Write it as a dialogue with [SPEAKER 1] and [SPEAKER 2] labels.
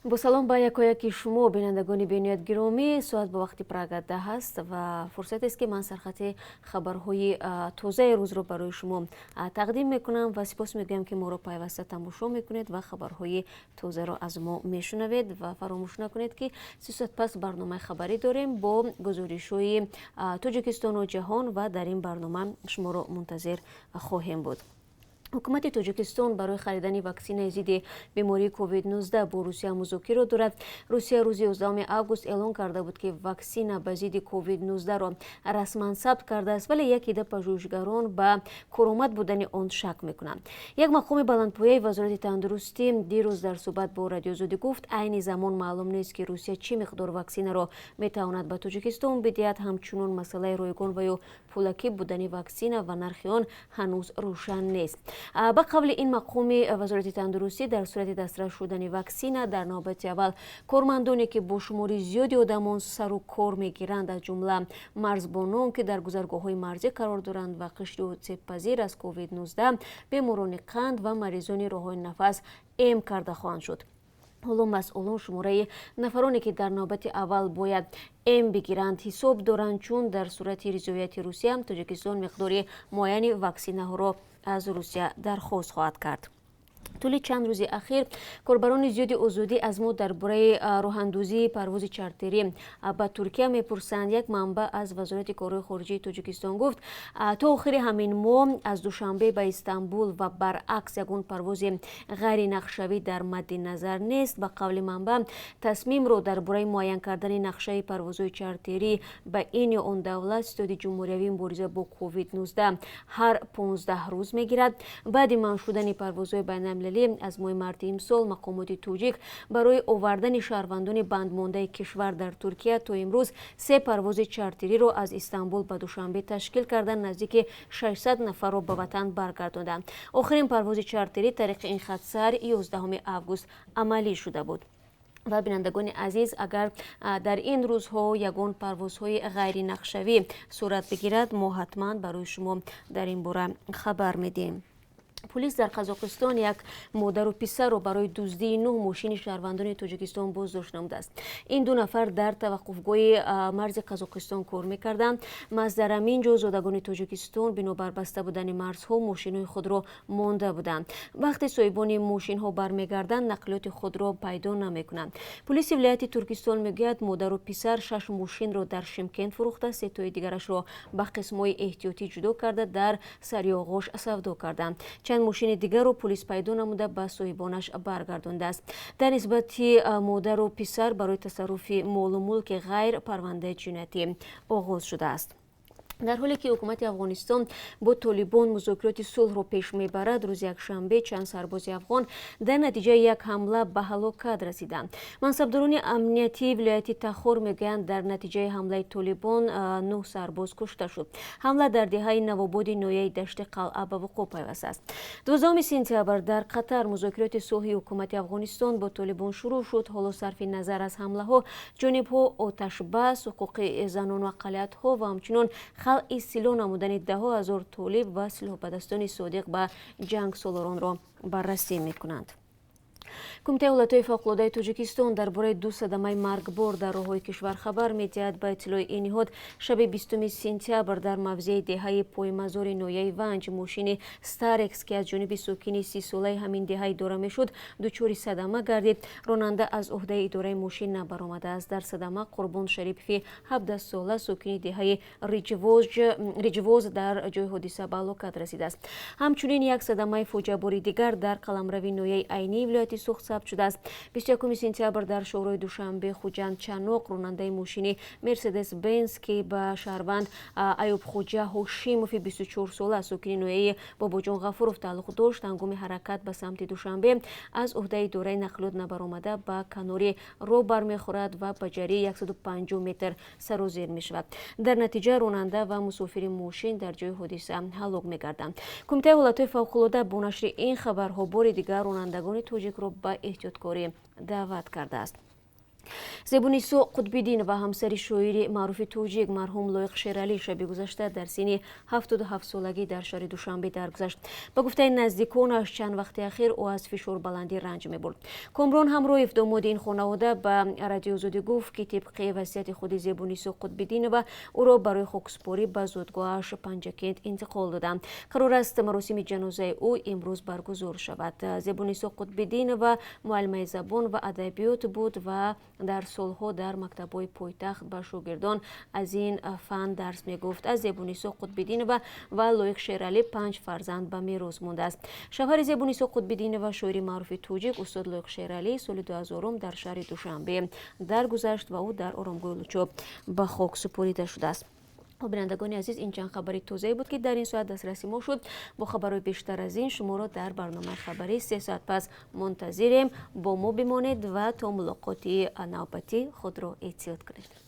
[SPEAKER 1] Бо салом ба якояки шумо, бинандагони бениҳоят гиромӣ. Соат ба вақти Прага 10 аст ва фурсатест, ки ман сархати хабарҳои тозаи рӯзро барои шумо тақдим мекунам ва сипос мегӯям, ки моро пайваста тамошо мекунед ва хабарҳои тозаро аз мо мешунавед. Ва фаромӯш накунед, ки 3 соат пас барномаи хабарӣ дорем бо гузоришҳои Тоҷикистону ҷаҳон ва дар ин барнома шуморо мунтазир хоҳем буд. Ҳукумати Тоҷикистон барои харидани ваксинаи зидди бемории COVID-19 бо Русия музокиро дорад. Русия рӯзи 11 август эълон карда буд, ки ваксина ба зидди COVID-19-ро расман сабт кардааст, вале як идда пажӯҳишгарон ба коромад будани он шак мекунанд. Як мақоми баландпояи Вазорати тандурустӣ дирӯз дар суҳбат бо Радиои Озодӣ гуфт, айни замон маълум нест, ки Русия чӣ миқдор ваксинаро метавонад ба Тоҷикистон бидиҳад. Ҳамчунон масъалаи ройгон ва ё пулакӣ будани ваксина ва нархи он ҳанӯз рӯшан нест. Ба қавли ин мақоми Вазорати тандурустӣ, дар сурати дастрас шудани ваксина дар навбати аввал кормандоне, ки бо шумори зиёди одамон сару кор мегиранд, аз ҷумла марзбонон, ки дар гузаргоҳҳои марзӣ қарор доранд, ва қишри осебпазир аз COVID-19, беморони қанд ва маризони роҳҳои нафас эм карда хоҳанд шуд. Ҳоло масъулон шумораи нафароне, ки дар навбати аввал бояд эм бигиранд, ҳисоб доранд, чун дар сурати ризояти Русия Тоҷикистон миқдори муайяни ваксинаҳоро аз Русия дархост хоҳад кард. Тӯли чанд рӯзи ахир корбарони зиёди Озодӣ аз мо дар бораи роҳандозии парвози чартерӣ ба Туркия мепурсанд. Як манбаъ аз Вазорати корҳои хориҷии Тоҷикистон гуфт, то охири ҳамин моҳ аз Душанбе ба Истанбул ва баръакс ягон парвози ғайринақшавӣ дар мадди назар нест. Ба қавли манбаъ, тасмимро дар бораи муайян кардани нақшаи парвозҳои чартерӣ ба ин ё он давлат Ситоди ҷумҳуриявии мубориза бо COVID-19 ҳар 15 рӯз мегирад. Баъди манъ шудани парвозҳои байналмилалӣ аз моҳи марти имсол, мақомоти тоҷик барои овардани шаҳрвандони бандмондаи кишвар дар Туркия то имрӯз се парвози чартериро аз Истанбул ба Душанбе ташкил карда, наздики 600 нафарро ба ватан баргардонданд. Охирин парвози чартерӣ тариқи ин хатсайр 11 август амалӣ шуда буд. Ва бинандагони азиз, агар дар ин рӯзҳо ягон парвозҳои ғайринақшавӣ сурат бигирад, мо ҳатман барои шумо дар ин бора хабар медиҳем. Пулис дар Қазоқистон як модару писарро барои дуздии нӯҳ мошини шаҳрвандони Тоҷикистон боздошт намудааст. Ин ду нафар дар таваққуфгоҳи марзи Қазоқистон кор мекарданд. Маҳз дар ҳамин ҷо зодагони Тоҷикистон бинобар баста будани марзҳо мошинҳои худро монда буданд. Вақте соҳибони мошинҳо бармегарданд, нақлиёти худро пайдо намекунанд. Пулиси вилояти Туркистон мегӯяд, модару писар шаш мошинро дар Шимкент фурӯхта, сетои дигарашро ба қисмҳои эҳтиётӣ ҷудо карда, дар Сариоғош савдо карданд. Чанд мошини дигарро пулис пайдо намуда, ба соҳибонаш баргардондааст. Дар нисбати модару писар барои тасарруфи молу мулки ғайр парвандаи ҷиноятӣ оғоз шудааст. Дар ҳоле ки ҳукумати Афғонистон бо Толибон музокироти сулҳро пеш мебарад, рӯзи якшанбе чанд сарбози афғон дар натиҷаи як ҳамла ба ҳалокат расиданд. Мансабдорони амниятии вилояти Тахор мегӯянд, дар натиҷаи ҳамлаи Толибон нӯҳ сарбоз кушта шуд. Ҳамла дар деҳаи Навободи ноҳияи Дашти Қалъа ба вуқӯъ пайвастааст. 12 сентябр дар Қатар музокироти сулҳи ҳукумати Афғонистон бо Толибон шурӯъ шуд. Ҳоло сарфи назар аз ҳамлаҳо, ҷонибҳо оташбас, ҳуқуқи занону ақаллиятҳо ва ҳамчунон халъи силоҳ намудани даҳҳо ҳазор толиб ва силоҳбадастони содиқ ба ҷангсолоронро баррасӣ мекунанд. Кумитаи ҳолатҳои фавқулодаи Тоҷикистон дар бораи ду садамаи маргбор дар роҳҳои кишвар хабар медиҳад. Ба иттилои ин ниҳод, шаби 20 сентябр дар мавзеи деҳаи Поймазори ноҳияи Ванҷ мошини Старекс, ки аз ҷониби сокини 30-солаи ҳамин деҳа идора мешуд, дучори садама гардид. Ронанда аз ӯҳдаи идораи мошин набаромадааст. Дар садама Қурбон Шарипови 17-сола, сокини деҳаи Риҷвоз, дар ҷои ҳодиса ба ҳалокат расидааст. Ҳамчунин як садамаи фоҷиабори дигар дар қаламрави ноҳияи Айнии вилояти Суғд сабт шудааст. 21 сентябр дар шоҳроҳи Душанбе Хуҷанд Чаноқ ронандаи мошини Мерседес Бенз, ки ба шаҳрванд Аюбхоҷа Ҳошимови 24-сола, сокини ноҳияи Бобоҷон Ғафуров тааллуқ дошт, ҳангоми ҳаракат ба самти Душанбе аз ӯҳдаи идораи нақлиёт набаромада, ба канори роҳ бармехӯрад ва ба ҷарии 150 метр сарозер мешавад. Дар натиҷа ронанда ва мусофири мошин дар ҷои ҳодиса ҳалок мегарданд. Кумитаи ҳолатҳои фавқулода бо нашри ин хабарҳо бори дигар ронандагони тоҷикро ба эҳтиёткорӣ даъват кардааст. Зебунисо Қутбиддинова, ҳамсари шоири маъруфи тоҷик марҳум Лоиқ Шералӣ, шаби гузашта дар синни 77 солагӣ дар шаҳри Душанбе даргузашт. Ба гуфтаи наздиконаш, чанд вақти ахир ӯ аз фишорбаландӣ ранҷ мебурд. Комрон Ҳамроев, домоди ин хонавода, ба Радиои Озодӣ гуфт, ки тибқи васияти худи Зебунисо Қутбиддинова ӯро барои хоксупорӣ ба зодгоҳаш Панҷакент интиқол доданд. Қарор аст маросими ҷанозаи ӯ имрӯз баргузор шавад. Зебунисо Қутбиддинова муаллимаи забон ва адабиёт буд ва дар солҳо дар мактабҳои пойтахт ба шогирдон аз ин фан дарс мегуфт. Аз Зебунисо Қутбиддинова ва Лоиқ Шералӣ панҷ фарзанд ба мерос мондааст. Шавҳари Зебунисо Қутбиддинова, шоири маъруфи тоҷик устод Лоиқ Шералӣ, соли 2000 дар шаҳри Душанбе даргузашт ва ӯ дар оромгоҳи Лучоб ба хок супорида шудааст. Бинандагони азиз, ин чанд хабари тозае буд, ки дар ин соат дастраси мо шуд. Бо хабарҳои бештар аз ин шуморо дар барномаи хабарии 3 соат пас мунтазирем. Бо мо бимонед ва то мулоқоти навбатӣ худро эҳтиёт кунед.